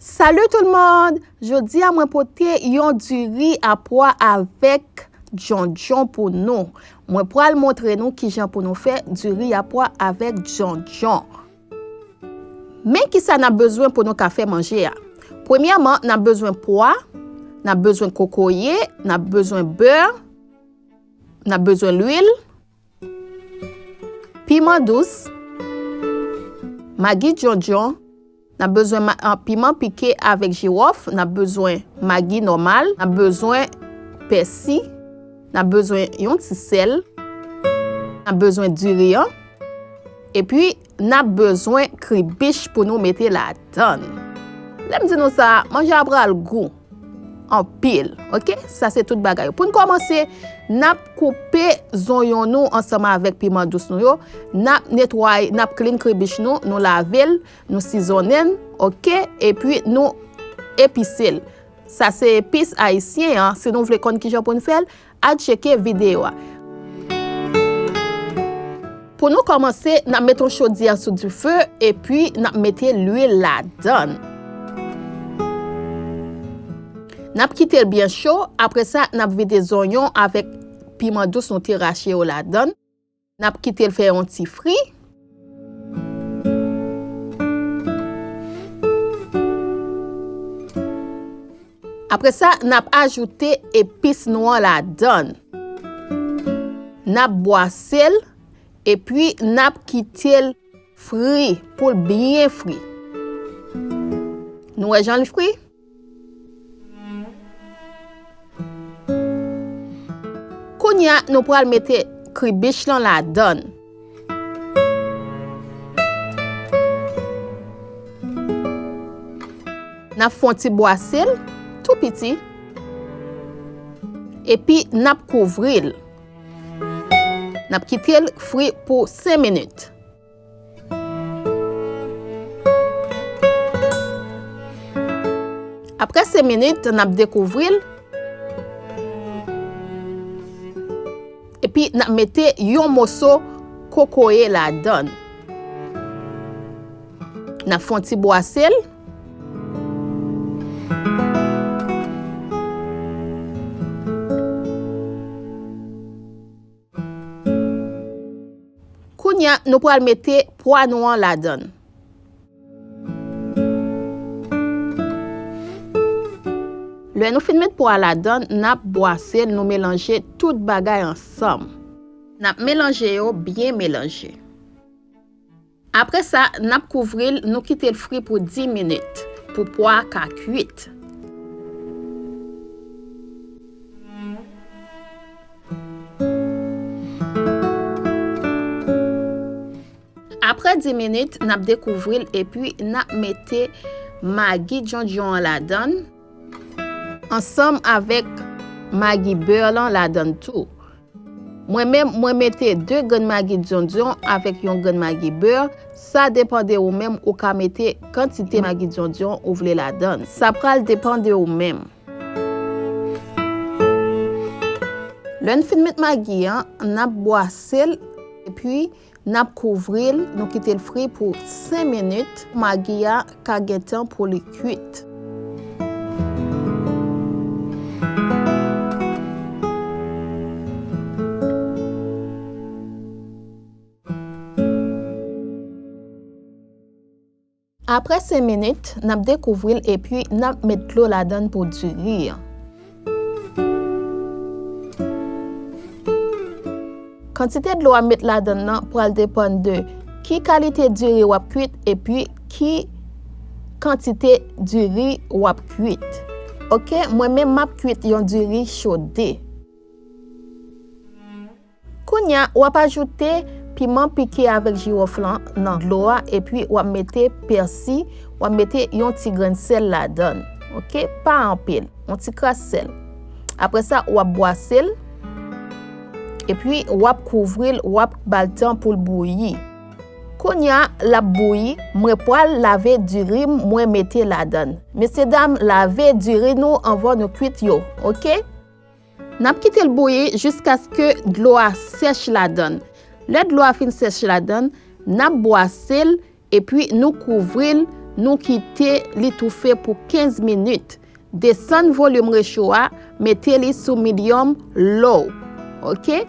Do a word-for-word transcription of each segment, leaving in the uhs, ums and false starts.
Salut tout le monde! Jodi a mwen pote yon diri a pwa avèk djondjon pou nou. Mwen pral montre nou kijan pou nou fè diri a pwa avèk djondjon. Men kisa n ap bezwen pou nou ka fè manje a. Premyèman, n ap bezwen pwa, n ap bezwen kokoye, n ap bezwen bè, n ap bezwen lwil, piman dous, magi djondjon, n ap bezwen ma- ah, piman pike avèk jiwòf, n ap bezwen magi nòmal, n ap bezwen pèsi, n ap bezwen yon ti sèl, n ap bezwen diri an, epi n ap bezwen kribich pou nou mete ladann. Lè m di nou sa, manje a pral gou anpil, oke? Sa se tout bagay yo. Pou n kòmanse, n ap koupe zonyon nou ansanm avèk piman dous nou yo. N ap netwaye, n ap clean kribich nou, nou lave l, nou sizonnen l, oke? Epi nou epise l. Sa se epis ayisyen an. Si nou vle konn kijan pou n fè l, al tcheke videyo a. Pou nou kòmanse, n ap mete yon chodyè sou dife epi n ap mete lwil ladann. N ap kite l byen cho, apre sa, n ap vide zonyon avèk piman dous nou te rache yo ladann. N ap kite l fè yon ti fri. Apre sa, n ap ajoute epis nou an ladann. N ap bwase l, epi n ap kite l fri pou l byen fri. Nou wè jan l fri? Kounye a, nou pral mete kribich lan ladann. N ap fè yon ti bwase l, tou piti. Epi n ap kouvri l. N ap kite l fri pou senk minit. Apre senk minit, n ap dekouvri l. Epi n ap mete yon moso kokoye ladann. N ap fè yon ti bwase l. Kounye a, nou pral mete pwa nou an ladann. Lè nou fin met pwa a ladann, n ap bwase l, nou melanje tout bagay ansanm. N ap melanje yo byen melanje. Apre sa, n ap kouvri l, nou kite l fri pou dis minit, pou pwa a ka kwit. Apre dis minit, n ap dekouvri l epi n ap mete magi djondjon an ladann, ansanm avèk magi bè lan ladann tou. Mwen menm, mwen mete de grenn magi djondjon avèk yon grenn magi bè. Sa depann de ou menm, ou ka mete kantite magi djondjon ou vle ladann. Sa pral depann de ou menm. Lè n fin met magi an, n ap bwase l, epi n ap kouvri l, nou kite l fri pou senk minit. Magi a ka gen tan pou li kwit. Apre senk minit, n ap dekouvri l epi n ap met dlo ladann pou diri an. Kantite dlo w ap met ladann nan pral depann de ki kalite diri w ap kwit epi ki kantite diri w ap kwit. Oke, mwen menm m ap kwit yon diri chode. Kounye a, w ap ajoute piman pike avèk jiwòf lan nan dlo a, epi w ap mete pèsi, w ap mete yon ti grenn sèl ladann. Oke, pa anpil, yon ti kras sèl. Apre sa, w ap bwase l, epi w ap kouvri l, w ap ba l tan pou l bouyi. Kounye a, l ap bouyi, mwen pral lave diri m mwen mete ladann. Mesyedam, lave diri nou anvan nou kwit yo, oke? N ap kite l bouyi jiskaske dlo a sèch ladann. Lè dlo a fin sèch ladann, n ap bwase l epi nou kouvri l nou kite li toufe pou kenz minit. Desann volim recho a, mete li sou medium low. Oke?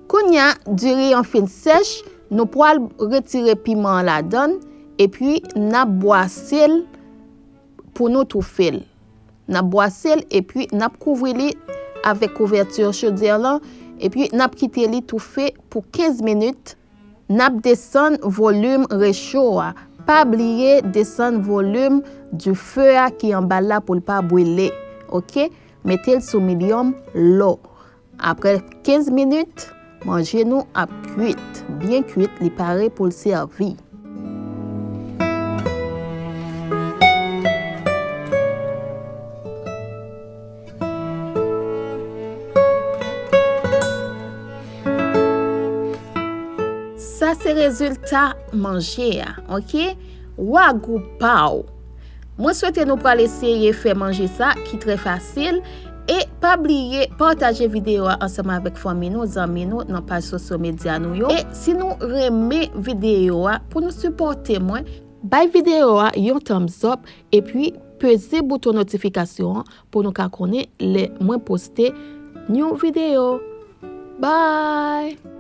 Kounye a, diri an fin sèch, nou pral retire piman an ladan l, epi n ap bwase l pou nou toufe l. N ap bwase l, epi n ap kouvri li avèk kouvèti chodyè lan, epi n ap kite li toufe pou kenz minit. N ap desann volim recho a. Pa bliye desann volim dife a ki anba l la pou l pa brile. Oke? Mete l sou medium low. Apre kenz minit, manje nou ap kwit. Byen kwit, li pare pou l sèvi. Sa se rezilta manje a, oke? Wagou pa w. Mwen swete nou pral eseye fè manje sa ki trè fasil. E pa bliye pataje videyo a ansanm avèk fanmi nou, zanmi nou nan paj sosyo medya nou yo. E si nou renmen videyo a, pou nou sipòte mwen, bay videyo a yon thumbs up epi peze bouton notifikasyon an pou nou ka konnen lè mwen poste new videyo. Bye!